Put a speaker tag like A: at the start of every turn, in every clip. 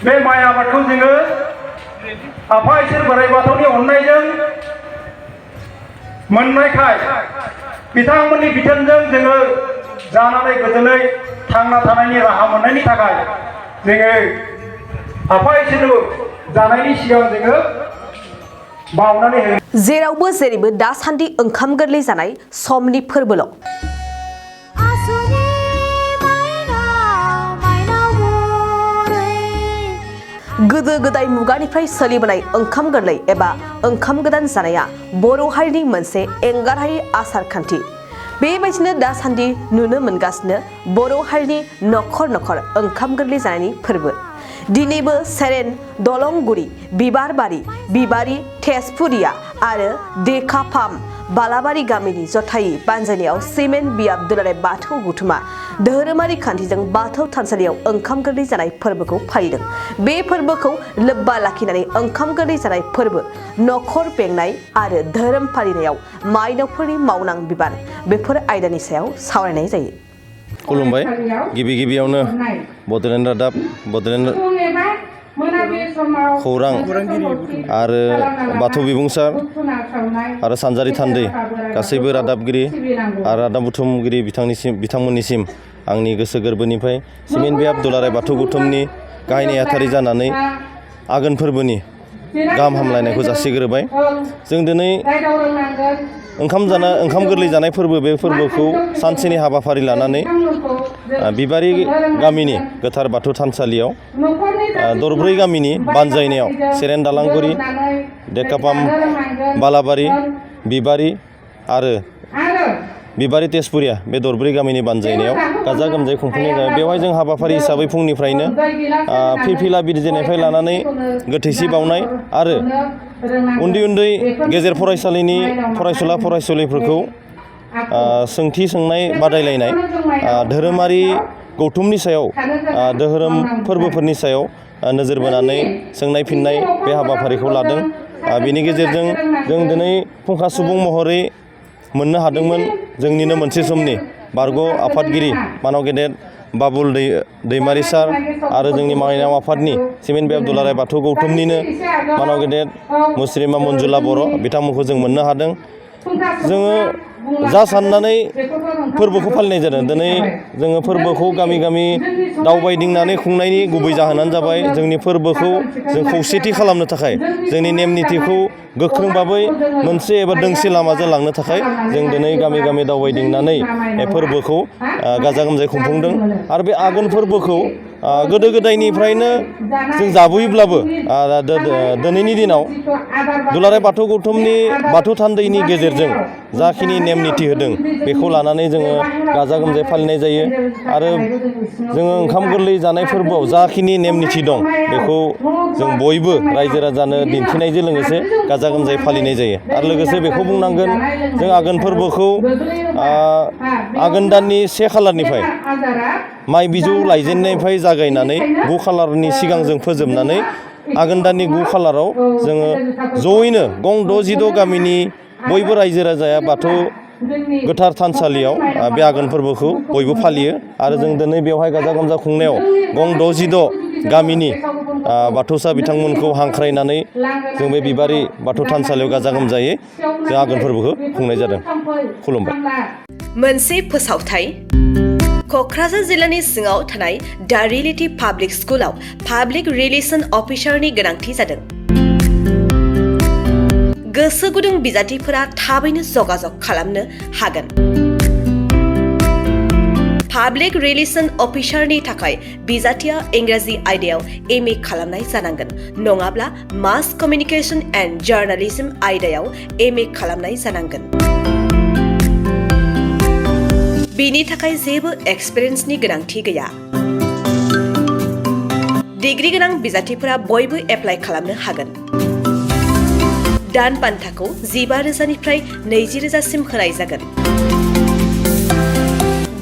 A: बे माइ आबादखौ जोङो आफा इसोर बोराइ बाथौनि अननायजों मोननायखाय बिथांमोननि बिथोनजों जोङो जानानै गोजोनै थांना थानायनि राहा मोननायनि थाखाय जोङो आफा इसोरनो जानायनि सिगां जोङो बावनानै होयो।
B: जेरावबो जेरैबो दासान्दि ओंखाम गोरलै जानाय समनि फोरबोल'। गोदो गोदाय मुगानिफ्राय सोलिबोनाय ओंखाम गोरलै एबा ओंखाम गोदान जानाया बर' हारिनि मोनसे एंगारहायै आसार खान्थि। बेबायदिनो दासान्दि नुनो मोनगासिनो बर' हारिनि नखर नखर ओंखाम गोरलै जानायनि फोरबो। दिनैबो सेरेन, दलंगुरि, बिबारबारि, बिबारि, तेजपुरिया आरो देकापाम बालाबारि गामिनि जथायै बानजायनायाव सिमेन्ट बियाब दुलाराय बाथौ गौथुमा धोरोमारि खान्थिजों बाथौ थानसालियाव ओंखाम गोरलै जानाय फोरबोखौ फालिदों। बे फोरबोखौ लोब्बा लाखिनानै ओंखाम गोरलै जानाय फोरबो, नखर बेंनाय आरो धोरोम फालिनायाव माइनावफोरनि मावनां बिबान बेफोर आयदानि सायाव सावरायनाय जायो।
C: खुलुमबाय। गिबियावनो बड'लेण्ड रादाब, बड'लेण्ड खौरां आरो बाथौ बिबुंसार आरो सानजारि थान्दै गासैबो रादाबगिरि आरो रादाब बुथुमगिरि बिथांमोननिसिम आंनि गोसो गोरबोनिफ्राय सिमेन्ट बियाब दुलाराय बाथौ गौथुमनि गाहाय नेहाथारि जानानै आघोन फोरबोनि गाहाम हामलायनायखौ जासिग्रोबाय। जों दिनै ओंखाम गोरलै जानाय फोरबो, बे फोरबोखौ सानसेनि हाबाफारि लानानै बिबारि गामिनि गोथार बाथौ थानसालियाव दरब्रै गामिनि बानजायनायाव सेरेन, दालांगुरि, देकापाम बालाबारि, बिबारि आरो बिबारि तेजपुरिया बे दरब्रै गामिनि बानजायनायाव गाजा गोमजायै खुंफुंनाय जाबाय। बेवहाय जों हाबाफारि हिसाबै फुंनिफ्रायनो फिरफिला बिरजेननायनिफ्राय लानानै गोथैसि बावनाय आरो उन्दै उन्दै गेजेर फरायसालिनि फरायसुला फरायसुलिफोरखौ सोंथि सोंनाय बादायलायनाय, धोरोमारि गौथुमनि सायाव धोरोम फोरबोफोरनि सायाव नोजोर बोनानै सोंनाय फिननाय बे हाबाफारिखौ लादों। बेनि गेजेरजों जों दिनै फुंखा सुबुं महरै मोननो हादोंमोन जोंनिनो मोनसे समनि बारग' आफादगिरि मानाव गेदेर बाबुल दैमारि सार आरो जोंनि माइनाव आफादनि सिमेन्ट बियाब दुलाराय बाथौ गौथुमनिनो मानाव गेदेर मुस्रिमा मन्जुला बर' बिथांमोनखौ जों मोननो हादों। जोङो जा साननानै फोरबोखौ फालिनाय जादों। दिनै जोङो फोरबोखौ गामि गामि दावबायदिंनानै खुंनायनि गुबै जाहोनानो जाबाय जोंनि फोरबोखौ जों खौसेथि खालामनो थाखाय, जोंनि नेम निथिखौ गोख्रोंभाबै मोनसे एबा दोंसे लामाजों लांनो थाखाय जों दिनै गामि गामि दावबायदिंनानै फोरबोखौ गाजा गोमजायै खुंफुंदों। आरो बे आघोन फोरबोखौ गोदो गोदायनिफ्रायनो जों जाबोयोब्लाबो दिनैनि दिनाव दुलाराय बाथौ गौथुमनि बाथौ थान्दैनि गेजेरजों जाखिनि नेम निथि होदों बेखौ लानानै जोङो गाजा गोमजायै फालिनाय जायो। आरो जोङो ओंखाम गोरलै जानाय फोरबोआव जाखिनि नेम निथि दं बेखौ जों बयबो रायजो राजानो दिन्थिनायजों लोगोसे गाजा गोमजायै फालिनाय जायो। आरो लोगोसे बेखौ बुंनांगोन जों आघोन फोरबोखौ आघोन दाननि 1 खालारनिफ्राय माइ बिजौ लायजेननायनिफ्राय जागायनानै 9 खालारनि सिगां जों फोजोबनानै आघोन दाननि 9 खालाराव जोङो जयैनो गं 66 गामिनि बयबो रायजो राजाया बाथौ गोथार थानसालियाव बे आघोन फोरबोखौ बयबो फालियो। आरो जों दिनै बेवहाय गाजा गोमजा खुंनायाव गं 66 गामिनि बाथौसा बिथांमोनखौ हांख्रायनानै जों बे बिबारि बाथौ थानसालियाव गाजा गोमजायै जों आघोन फोरबोखौ खुंनाय जादों। खुलुमबाय।
B: मोनसे फोसावथाय। क'क्राझार जिल्लानि सिङाव थानाय दा रियेलिटी पाब्लिक स्कुलाव पाब्लिक रिलेसन अफिसारनि गोनांथि जादों। गोसो गुदुं बिजाथिफोरा थाबैनो जगाजग खालामनो हागोन। पाब्लिक रिलेसन अफिसारनि थाखाय बिजाथिया इंराजि आयदायाव MA खालामनाय जानांगोन, नङाब्ला मास कमिउनिकेशन एन्ड जार्नालिज्म आयदायाव MA खालामनाय जानांगोन। बेनि थाखाय जेबो एक्सपिरियेन्सनि गोनांथि गैया। डिग्री गोनां बिजाथिफोरा बयबो एप्लाइ खालामनो हागोन। दान बान्थाखौ 15,000निफ्राय 20,000सिम होनाय जागोन।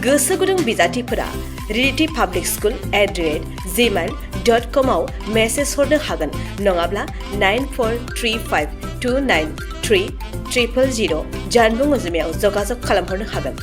B: गोसो गुदुं बिजाथिफोरा realitypublicschool@gmail.com आव मेसेज हरनो हागोन, नङाब्ला 9435293000 जानबुं अनजिमायाव जगाजग खालामहरनो हागोन।